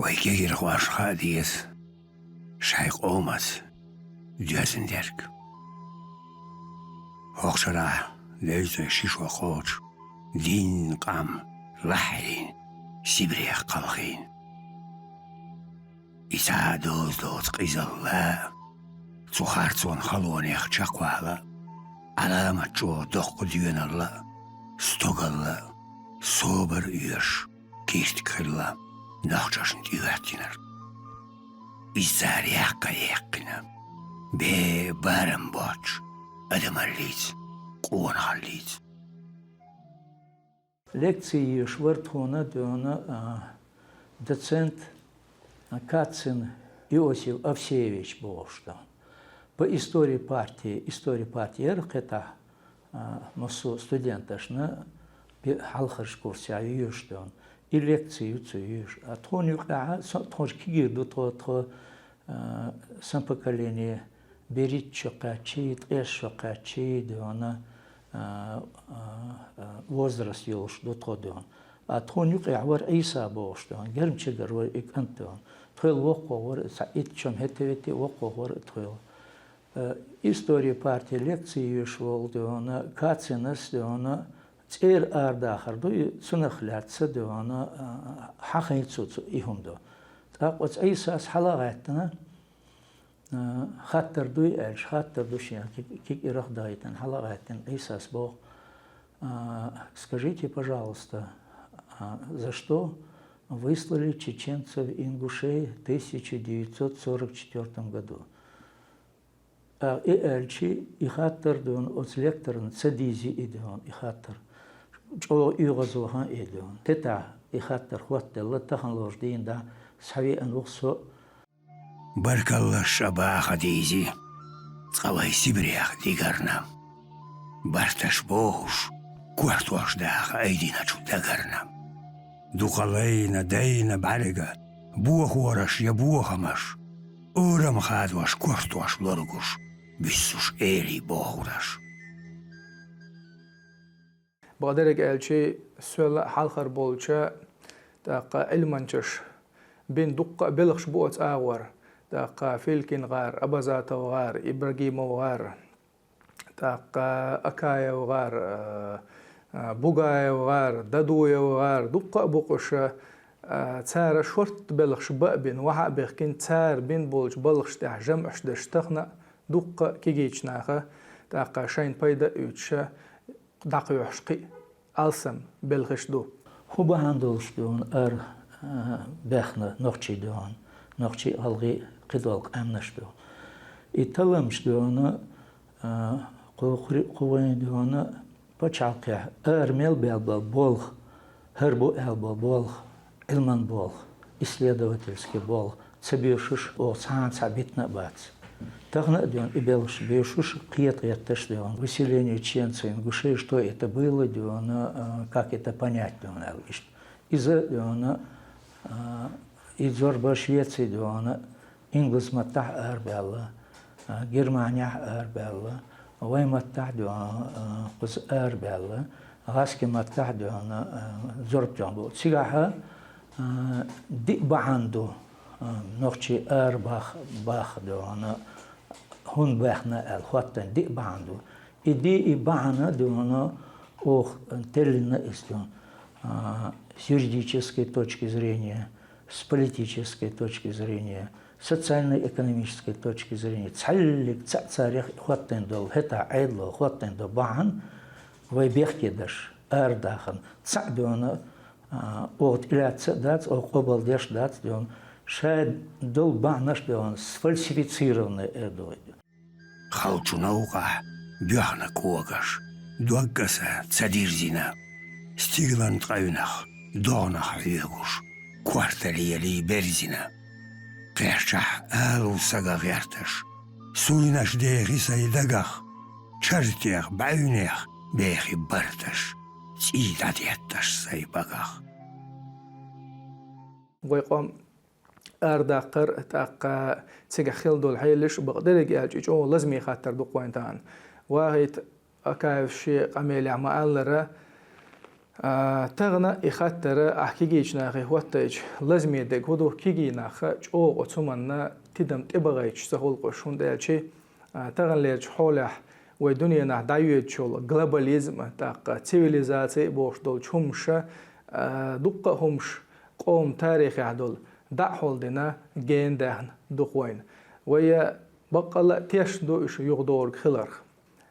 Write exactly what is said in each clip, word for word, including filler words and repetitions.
Вай кегийрхошна хаа деза шоай къомаца доьзна дерг. ХӀокху шарахь девза ши шо кхочу дийнна къам лахьийна, Сибрех кхалхийна. И цхьа а доза доцу къизалла, цу харцонан халонех чекхвала, Ӏаламат чӀогӀа доккха доьналла, стогалла, собар а оьшуш, кийртиг хилла нохчашна тӀехӀоьттинарг. Иза цара яккха яьккхина, бен барам боцуш адамаллица, къонахаллица. Лекци йоьшуш вара тхуна дуьйна, а, доцент, а, Кацин Иосиф Овсеевич бохуш дуьйна. По истории партии, история партии яра кхетахь, а, массо а студенташна пе-, хьалхарчу курсехь йоьшуш дуьйна. И лекци ю цо йоьшуш. А тхуна юкъехь а со, тхо кегийр ду тхо, тхо, а, сан поколение, берхӀитта шо кхаьччий, ткъеста шо кхаьччий дуьйна, а, а, а, возраст йолуш ду тхо дуьйна. А тхуна юкъехь вара Ӏийса бохуш дуьйна, Гермчигара вара и кӀант дуьйна. Тхоьла воккхах вара, цхьа итт шо хӀетте-ветте воккхах вара тхоьла. Э, история партии лекци йоьшуш волу дуьйна, Кацинас дуьйна, цӀера арадахар ду и, цунах лаьцна дуьйна, а, хьахийна цо, цо и хӀума ду. ТӀаккха оцу Ӏийсас хьала а гӀаьттина, а, хаттар дуй аьлча, хаттар ду шена, киг-, кегийрхой дахийтина, хьала а гӀаьттина, Ӏийсас боху, а, «Скажите, пожалуйста, а, за что выслали чеченцев-ингушей в тысяча девятьсот сорок четвёртом году?» А, и аьлча, и хаттар дуьйна оцу лекторна ца дийзи и дуьйна, и хаттар. ЧӀогӀа оьгӀазвахана и дуьйна. ХӀетахь и хаттар хӀоттаделла, тахана лоруш дийна дӀа схьавеана ву со. Баркаллаш а баха дийзи, цкъа вай Сибрех дигарна. Барташ бохуш, кортош даха айдиначу дагарна. Дукха лайна, дайна бӀаьрга, бохораш я бохамаш, орам хадош, кортош лоргуш, буьссуш элий бохураш. Бакъдерг аьлча, соьлла а хьалхара болча, тӀаккха Ӏилманчаш бина дуккха а белхаш бу оцу агӀор, тӀаккха Филькин гӀар, Абазатов гӀар, Ибрагимов гӀар, тӀаккха Акаев гӀар, а, а, Бугаев гӀар, Дадуев гӀар, дуккха а бу-кх уьш, а, цара шортта белхаш бан а бина, вахьа а бехкина, цара бина болчу балхаш тӀехь жамӀаш деш тахана а дуккха а кегийчу наха, тӀаккха шайна пайда а оьцуш, дӀакхоьхьуш кхин а алсам белхаш ду. ХӀун бахьана долуш дуьйна ара, а, баьхна нохчий дуьйна, нохчий а, гӀалгӀай а, кхидолу къаьмнаш дуьйна. И талламаш дуьйна, а, кху, кху, кху вайн дуьйна пачхьалкхехь ара мел баьлла болу болх, хӀара бу аьлла болу болх, Ӏилман болх, исследовательский болх ца боьшуш, оха цхьана а цхьа битина а бац. Тахана а дуьйна и белхаш боьшуш, кхета гӀерташ дуьйна. Выселение чеченцев-ингушей, что это было дуьйна, а, как это понять дуьйна аьлла иштта. Иза дуьйна, а, и зорба Швеци дуьйна, ингалс маттахь а арабаьлла, а, Германехь а арабаьлла, вайн маттахь а дуьйна, а, кхуза арабаьлла, гӀазкхийн маттахь а дуьйна, а, зорба дуьйна бу. Цигахь, а, диъ бахьана ду, а, нохчий арабах-, баха дуьйна, хӀунда баьхна аьлла, хӀоттийна диъ бахьана ду. И диъ бахьана дуьйна оха теллина иза дуьйна, а, с юридической точки зрения, с политической точки зрения, социально-экономической точки зрения, цхьаьллиг цхьаъ царех хӀоттийна долу, хӀетахь Ӏедало хӀоттийна долу бахьана вай бехке дерш, арадахарна цхьаъ дуьйна, а, оха тӀелаьцна а дац, оха къобалдеш а дац дуьйна, шайн долу бахьанаш дуьйна сфальсифицированный эр ду вай. Халчу новкъахь боьхна когаш, дог аса ца дирзина, стигалан ткъевнах, догӀанах хьоьгуш, корта лелий берзина. Кхерчахь алу сага гӀерташ, суйнаш дехи сайн дагах, чартех, бӀаьвнех бехи барташ, цӀий дӀадетташ сайн багах. Вай къом арадаккхар, тӀаккха цигахь хила долу хьелаш, бакъдерг аьлча, и чӀогӀа лазаме хаттар ду-кх вайн тахана. Вахит Акаевс шен къамелехь ма-аллара, А, тахана и хаттар ахь кегийчу нахе хӀоттайча, лазаме дерг хӀун ду, кегий нах чӀогӀа оцу хӀуманна тидам тӀебахийташ ца хуьлу уьш, хӀунда аьлча, а, таханлерчу хьолехь вай дуьненахь дӀайоьдуш йолу глобализм, тӀаккха цивилизаци бохуш долчу хӀумаша, а, дуккха а хӀумаш къоман тарихехь долу дӀа а хьулдина, гена даьхна ду-кх вайна. Вай баккъалла а тешна ду уьш юхадогӀург хиларх.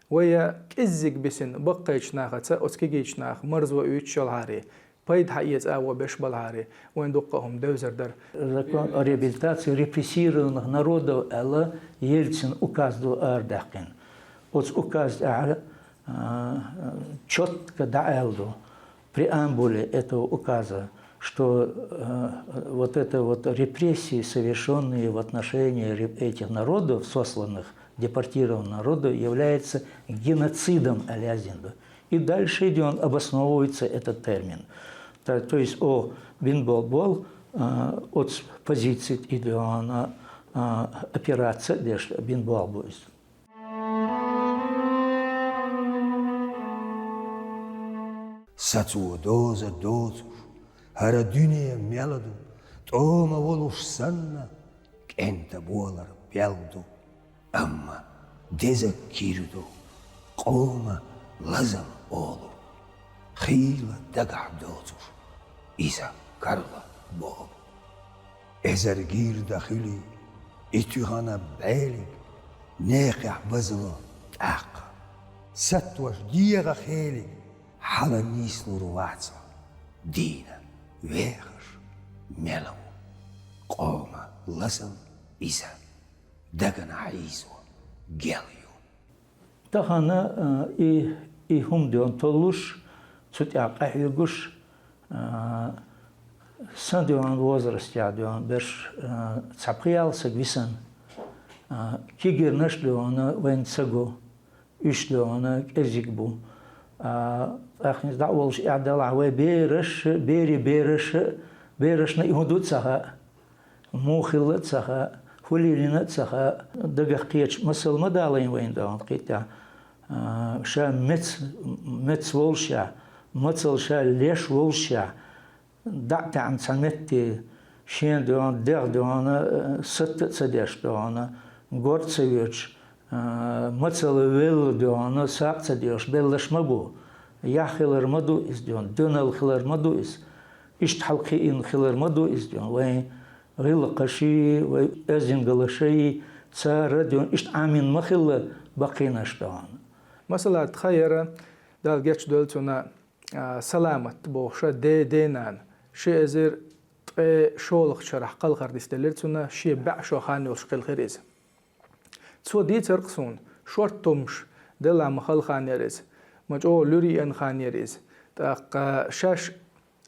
Вай кӀеззиг бисина баккхийчу нахаца оцу кегийчу наха марзо оьцуш ялахьара, пайда хьаэца агӀо беш балахьара, вайн дуккха а хӀума девзар дара. Закон о реабилитации репрессированных народов аьлла, Ельцин указ ду арадаьккхина. Оцу указа тӀехь, а, чётко дӀааьлла ду преамбуле этого указа, что, э, вот это вот репрессии, совершённые в отношении ре-, этих народов, сосланных, депортированных народов, является геноцидом, аьлла яздина ду. И дальше идёт, обосновывается этот термин. То, то есть о бина болх бу, э, оцу позици тӀе идёт, э, операция деш бина болх бу иза. Сацо доза доцуш, хӀара дуьне мел ду, тӀома волуш санна, кӀентан болар бел ду. Амма деза кир ду, къоман лазам олу. Хийла дагахь доцуш, иза карла боху. Эзар гирда хуьлий, и туьхана бӀелиг, некхехь базало тӀаккха. Саттош дегӀан хелиг, хьала нийслур вац хьо, дийна вехаш мел ву. Къоман лазам иза, дагана хьийзо гел ю. Тахана, а, и, и хӀума дона толлуш, цу тӀехь къахьоьгуш, а, сан дона возрастехь дона берш, а, цхьа пхи-ялх саг висина, а, кегирнаш дона вайн ца го, уьш дона кӀезиг бу. А, тӀаккха иза дӀа а волуш эхь делахь, вай бераш, берийн бераш, берашна и хӀун ду ца хаьа. Муха хилла а ца хаьа, хӀун лелийна а ца хаьа, дагах кхеташ масал ма далийна вайна дона кхин тӀехь, а, ша меца, меца волушехь, мацалла ша леш волушехь, дӀа а таьӀна цхьа метте, шен дона, дегӀ дона, а, сатта а ца деш дона, гор а ца йоьдуш, а, мацалла велла дона, сагӀа ца доьхуш белларш ма бу, яхь хилар ма ду иза дона, доьналла хилар ма ду иза, иштта хьалакхиъна хилар ма ду иза дона, вайн гӀиллакхаший, вай оьздангаллаший, цара дона иштта Ӏамийна ма хилла баккхийнаш дона. Масала, тхан яра, Дала гечдойла цунна, а, Саламат бохуш, де, денана, ши эзар ткъе шолгӀачу шарахь кхалхар нисделира цунна, шен бӀе шо хан йолуш кхелхира иза. Цо дийцира-кх суна, шортта хӀумнаш делахь ма хала хан яра иза, ма чӀогӀа луьра еана хан яра иза. ТӀаккха шаьш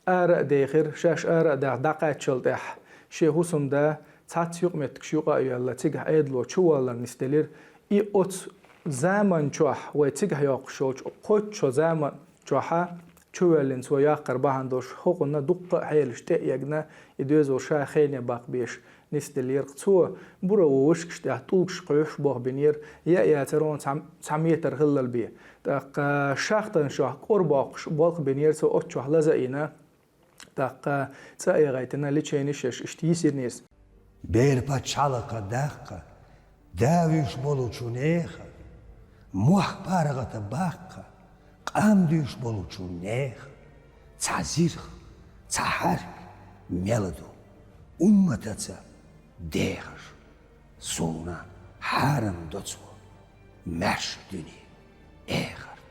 ара а дехира, шаьш ара а даха дӀакхаьччал тӀаьхьа, шен хӀусамда цхьацца юкъаметтигаш юкъа а йоьлла, цигахь Ӏедало чуваллар нисделира. И оцу заман чохь, вай цигахь йоккхуш йолчу кхойтта шо заман чохь чувоьллина цо яккхар бахьана долуш, хӀокхунна дуккха а хьелаш тӀе а эгна, и доьзал ша хене баккха беш нисделлера-кх. Цо бура ву вышкаш тӀехь тӀулгаш кхоьхьуш болх бинера, яа яцара вон цхьа, цхьа метр хиллал бен. ТӀаккха шахтан чохь кӀор боккхуш болх бинера цо, оццу чохь лаза а йина. ТӀаккха цӀа а эгӀайтина, леченеш еш иштта йисирнера иза. Бер пачхьалкха даккха, да вуьйш болчу нехан, мохк паргӀата баккха, къам дуьйш болчу нехан, цхьа зирх, цхьа хьаьрк мел ду, умматаца дехаш. Суна хьарам до цо маьрша дуьне, эхарт.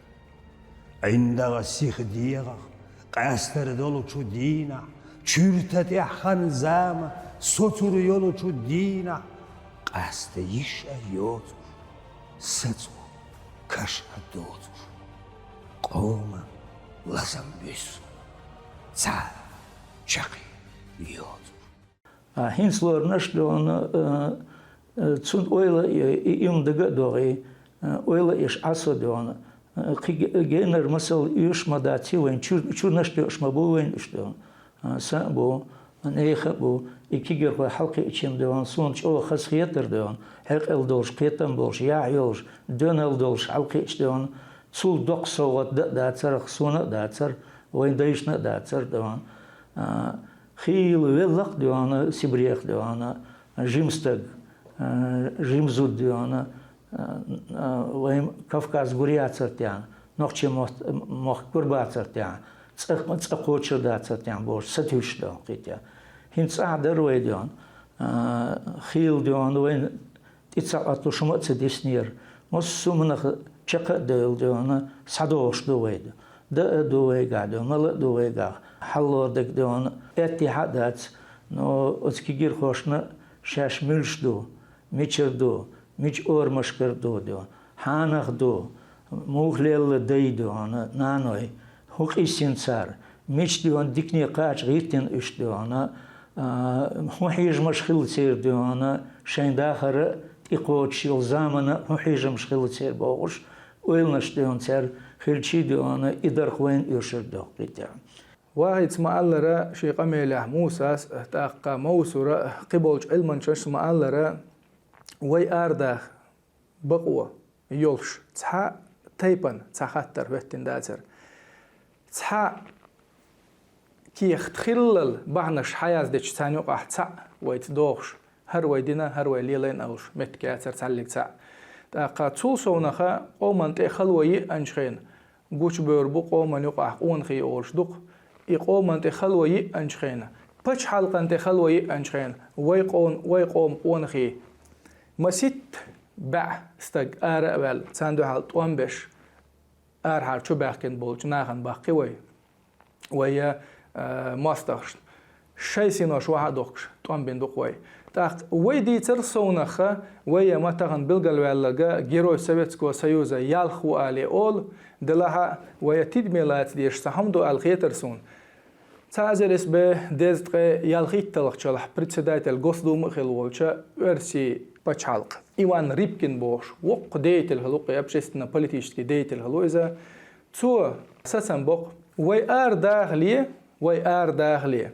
ГӀиндагӀа сиха дегӀах къаьстар долчу дийнахь, чуьрта тӀехь хан-зама соцур йолчу дийнахь, къаста йиш а йоцуш, сацо каш а доцуш, къоман лазам буьссу, цхьа чаккхе йоцуш. А хӀинца лоранаш дона, э, э, цунна ойла а йой, и, и хӀума дага а догӀий, э, ойла а еш Ӏа со дона. Э, кхин ге-, генара масал оьшуш ма дац и вайн, чур-, чурнаш доьуш ма бу вайн уьш дона. Э, сан а бу, нехан а бу, и кегирхой хьалакхиъча дона, суна чӀогӀа хазахетар дона, хьекъал долуш, кхетам болуш, яхь йолуш, доьналла долуш хьалакхиъча дона, цул доккха совгӀат дан а дацара, суна а дацара, Вайн дайшна а дацар, дона, а, хийла велла-кх, дона, Сибрех, дона, жима стаг, а, жима зуда, дона, а, а, вайн Кавказ гур яцар тӀехьа, нохчий мохк-, мохк гур бацар тӀехьа, цӀа, цӀа кхочур дацар тӀехьа бохуш, сатуьйсуш, дона, кхетий. ХӀинца цӀахь дара вай, дона, а, хийла, дона, вайн тӀе ца Ӏоттуш хӀума а ца диснера. Массо а хӀуманах чекх а девлла, дона, схьадогӀуш ду вай, дона. Даа а ду вайгахь, дона, мала а ду вайгахь. Хьаллора дерг, дона, аьттехьа а дац, но оцу кегирхошна шаьш муьлш ду, мичара ду, мича орамашкара ду, дона, хьанах ду, муха лелла дай, дона, наной, хӀун къийсина цара, мича, дона, дикане кхача гӀиртина уьш, дона, а, хӀун хьежамаш хилла церан, дона, шайн дахар а тӀекхочуш йолу заманна хӀун хьежамаш хилла церан бохуш, ойланаш, дона, церан хилчий, дона, и дарх вайна оьшур ду, кхетий. Вахица ма-аллара, шен къамелехь Мусас, тӀаккха Мовсура, кхиболчу Ӏилманчаша ма-аллара, вай арадаха бакъо йолуш цхьа тайпана цхьа хаттар хӀоьттина дацара. Цхьа кехат хиллал бахьанаш хьаяздечу царна юкъахь цхьаъ вайца догӀуш, хӀара вай дина, хӀара вай лелайна олуш меттиг яцара цхьаьллиг цхьаъ. ТӀаккха цул совнаха къоман тӀе хало йиъанчу хенахь, гучубевр бу къоман юкъахь къонахий олуш ду-кх, и къоман тӀе хало йиъанчу хенахь, пачхьалкхан тӀе хало йиъанчу хенахь, вай къон-, вай къоман къонахий, маситта бӀе стаг ара а ваьлла, царна дуьхьал тӀом беш, арахьара чу баьхкина болчу нахана баккхи вай. Вай, а, мостагӀашна шайн синош вахьа а дохкуш, тӀом бина ду-кх вай. ТӀаккха вай дийцар совнаха, вай ма тахана билгалваьлларг Герой Советского Союза ялх ву алий олу, делахь а вай тидаме лаца дезаш цхьа хӀума ду аьлла хетара суна. Цхьа эзар исс бӀе дезткъе ялхитталгӀачу шарахь председатель Госдумы а хилла волчу оьрсийн пачхьалкхан Иван Рыбкин бохуш воккха деятель хилла ву, кхин общественно-политический деятель хилла ву иза. Цо сацам бо-кх: вай арадахале, вай арадахале,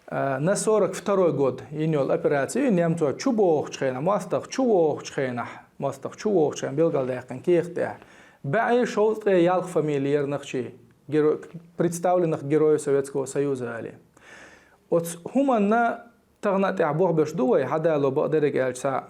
а, на сорок второй год йина йолу операци, немцой чу бохучу хенахь, мостагӀа чу вохучу хенахь, мостагӀа чу вохучу хенахь билгалдаьккхина кехат тӀехь, бӀе шовзткъе ялх фамилия яра нохчийн, геро-, представленных Героев Советского Союза алий. Оцу хӀуманна тахана а тӀехь бохбеш ду вай, хьадало бакъдерг аьлча, цхьа,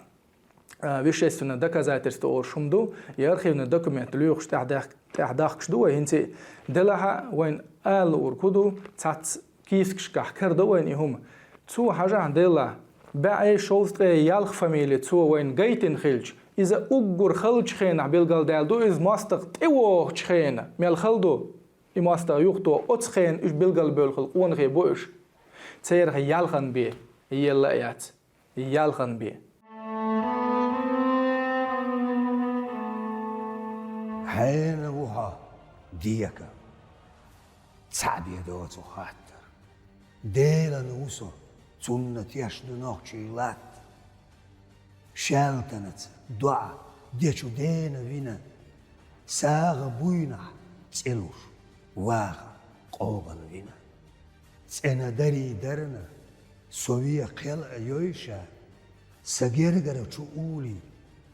а, вещественное доказательство олуш хӀума ду, я архивный документ лоьхуш тӀехь дах-, тӀехь дахкаш ду вай хӀинца а. Делахь а вайна ала луург хӀун ду, цхьацца кийсакашкахь карадо вайна и хӀума. Цо хьажахь, делахь, бӀе шовзткъе ялх фамилия цо вайна гайтина хилча, иза уггар халчу хенахь билгалдаьлла ду, иза мостагӀа тӀевогӀучу хенахь мел хала ду, и мостагӀа юхатоха оцу хенахь уьш билгалбевлла хилла къонахий бу уьш. Церах ялханан бен елла а яц. Ялханан бен. Хьенан ву хьо, дека? Цхьаъ бен доцу хаттар. Делан ву со, цунна теш ду нохчийн латта. Шаьлтанаца доӀа дечу дена вина, сагӀа буйнахь цӀе луш, ваха къобал вина. ЦӀена дарий дарна, со вен кхел а йойша, сан гергара чу улий,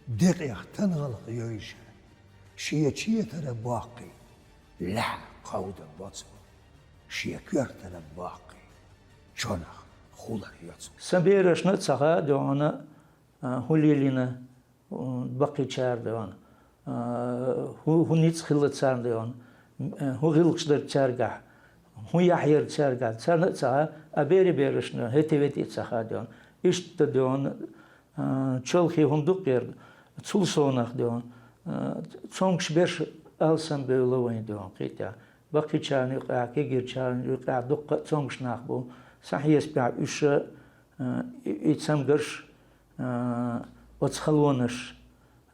декъех тангӀалх йойша, шен четара боккхий, лаьхьа кховда боцу, шен коьртара боккхий, чонах хулар йоцу. Сан берашна а ца хаьа, дона, а, хӀун лелийна, м, баккхийчара, дона, а, хӀун, хӀун ницкъ хилла царна, дона, м, хӀун гӀиллакхаш дара цаьргахь, хӀун яхь яра цаьргахь, царна а ца хаьа, а берийн берашна хӀетте-ветте а ца хаьа, дона. Иштта, дона, а, чолхе хӀума ду-кх хӀара, цул совнаха, дона, а, цомгуш берш алсамбевлла вайн, дона, кхетий. Баккхийчарна юкъахь, кегийчарна юкъахь дуккха а цомгуш нах бу, сан хьесапехь уьш, а, и, и цамгарш, а, оцу халонаш,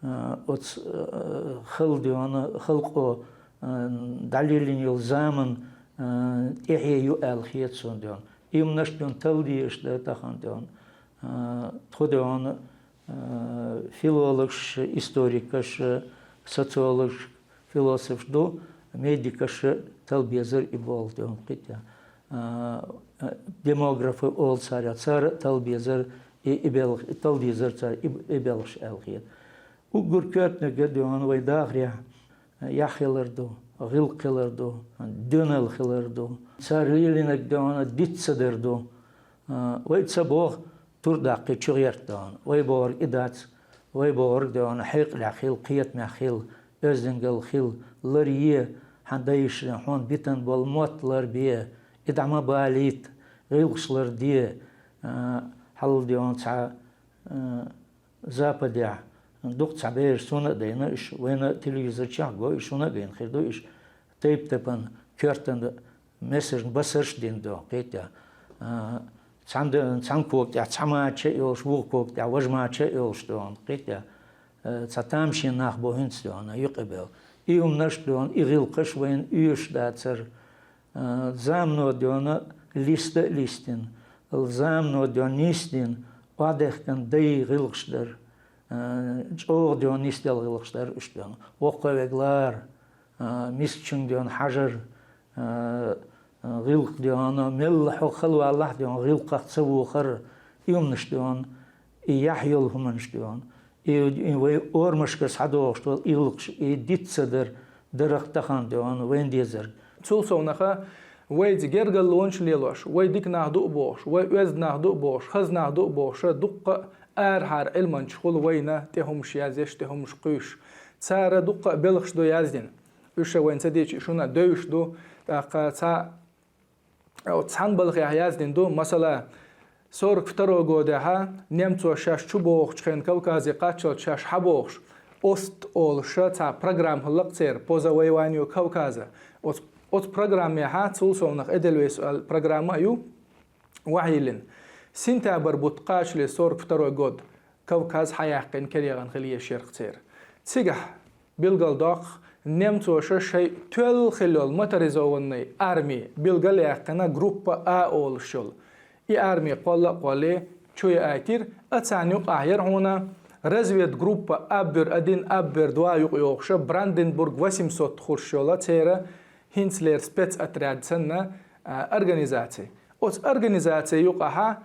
а, оцу, а, хала, дона, халкъо, а, дӀалелийна йолу заман, а, тӀаьхье ю аьлла хета суна, дона. И хӀуманаш, дона, талла дезаш дара тахана, дона. А, тхо, дона, а, филологаш, историкаш, социологаш, философаш ду, медикаш талла безара и болх, дона, кхетий. А, а, демографы олу цара, цара а талла безара и, и белх-, талла дезара цара и, и белхаш аьлла хета. Уггар коьртаниг, дона, вайн дахарехь яхь хилар ду. гӀиллакх хилар ду, доьналла хилар ду. Цар лелийнарг, дий хьона, диц ца дар ду. А, вай ца боху, тур даккхий чу гӀерта, дий хьона. Вай бохург и дац, вай бохург, дий хьона, хьекъалехь хила, кхетамехь хила, оьздангалла хила, лар е, хьан дайша хьуна битина болу мотт лар бе, и дӀа ма балийта, гӀиллакхаш лар де, а, хьал, дий хьона, цхьа, а, Западехь дукха цхьа бераш, суна а дайна уьш, вайна а телевизор чохь го уьш, шуна а гайна хир ду уьш, тайп-тайпана коьртана мессерш, басарш а дина ду, кхетий. А, цхьана, цхьана кога тӀехь цхьа мача а йолуш, вукху кога тӀехь важа мача а йолуш ду, кхетий. А, цхьа тамашийна нах бу хӀинца, дий хьона, юкъа бевлла. И хӀуманаш, дий хьона, и гӀиллакхаш вайна оьшуш дацара. А, замано, дий хьона, листа а листина, замано, дий хьона, нисдина, охьадехкина дай гӀиллакхаш дара, а, чӀогӀа, дий хьона, нисделла гӀиллакхаш дара уьш, дий хьона. Воккхаве вега лара, а, мискачуьнга, дий хьона, хьажар, а, а, гӀиллакх, дий хьона, мелла хьо хала валахь, дий хьона, гӀиллакхах ца вохар, и хӀуманаш, дий хьона, и яхь йолу хӀуманаш, дий хьона. И, и вай орамашкара схьадогӀуш долу гӀиллакхаш, и диц ца дар, дарах тахана, дий хьона, вайна дезарг. Цул совнаха, вайца гергарлонаш лелош, вай дика нах ду а бохуш, вай оьзда нах ду а бохуш, хаза нах ду а бохуш, дуккха а арахьара Ӏилманчаш хуьлу вайна тӀе хӀумаш язъеш, тӀе хӀумаш кхуьйсуш. Цара дуккха а белхаш ду яздина. Уьш а вайна ца дийцича шуна а девзаш ду, тӀаккха цхьа Оцу цхьана балхехь яздина ду, масала, сорок второй годехьа немцо шаьш чу бохучу хенна Кавказе кхаччалц шаьш хьабохуш, ОСТ олуш цхьа программа хилла-кх церан, по завоеванию Кавказа. Оцу, оцу программехьа, цул совнаха Эдельвейс аьлла программа а ю, охьайиллина. Сентябрь бутт кхачале сорок второй год Кавказ хьаяьккхина керегӀан хила езаш яра-кх церан. Цигахь билгалдоккху, немцоша шайн тоьлла хилла йолу моторизованный арми билгал а яьккхина, группа А олуш йолу. И арми кхолла а кхоллий, чу яийтира, а царна юкъахь яра хьуна разведгруппа Абвер один, Абвер два юкъа йогӀуша, Бранденбург восемьсот хуьлуш йолу церан хӀинцалера спецотряд санна, а, организаци. Оцу организаци юкъахьа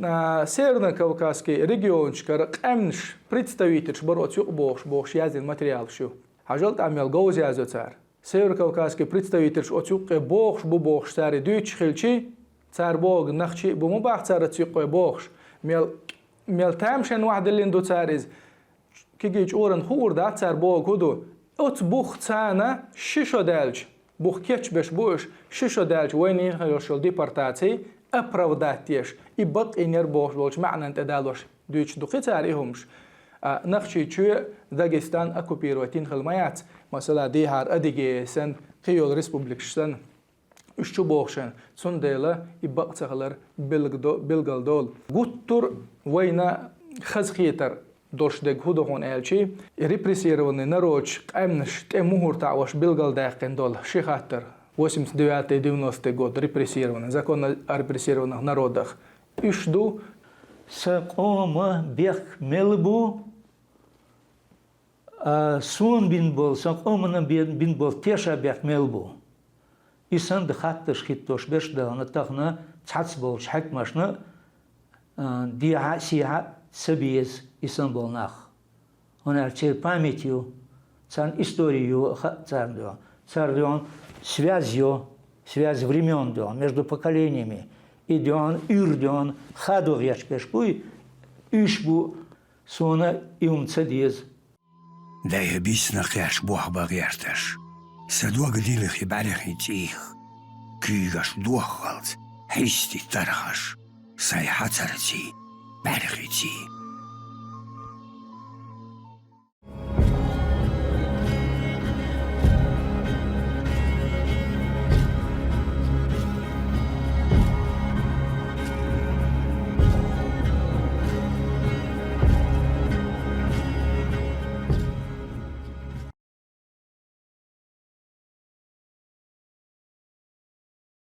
А, Северно-Кавказский регионашкара къаьмнаш представительш бара оцу юкъа бохуш, бохуш яздина материалаш ю. Хьажал, тӀам мел говза язйо цара. Северо-Кавказский представительш оцу юккъе бохуш бу бохуш цара дуьйцуш хилчий, цара бохург нохчий а бу ма боху цара оцу юккъе бохуш. Мел, мел тамашийна охьадиллина ду цара иза. Кегий чкъурана хуур дац цара бохург хӀун ду. Оцу бух царна ши шо даьлча, бух кечбеш бу уьш, ши шо даьлча вайна йина йолуш йолу депортаций оправдать еш, и бакъйина яра бохуш болчу маьӀнан тӀе далош дуьйцуш ду-кх цара и хӀумаш. А, Нохчийчоь, Дагестан оккупировать йина хилла ма яц, масала, дехьара Адыгея санна, кхин йолу республикаш санна. Уьш чу боху шен, цундела и бакъ ца хилар билгдо-, билгалдолу. Гуттар а вайна хаза хетар долуш дерг хӀун ду хьуна аьлчий, и репрессированный народаш къаьмнаш тӀе мухӀар таӀош билгалдаьккхина долу ши хаттар, восемьдесят девятый, девяностый год репрессированный, законно о репрессированных народах. Уьш ду: «Сан къоман бехк мел бу, а суна бина болу, сан къомана бе-, бина болу тешан бехк мел бу?» И санна хаттарш хӀиттош берш а дахана, тахана цхьацца болчу хьаькамашна, а, дехьа а, сехьа а ца беза и санна болу нах. ХӀунда аьлча церан память ю, царна истори ю, хаьа царна дуьхьа. Цара дуьхьа связь ю, связь времён дуьхьа, между поколениями. И дуьхьа, уьйр дуьхьа хадо гӀерташ берш буй, уьш бу, суна и хӀума ца деза. Дайа бисна кхеш бохба гӀерташ, сан дог дилхи бӀаьрхи цӀийх, куьйгаш доххалц хьисти тархаш, сайн хьацарций бӀаьрхиций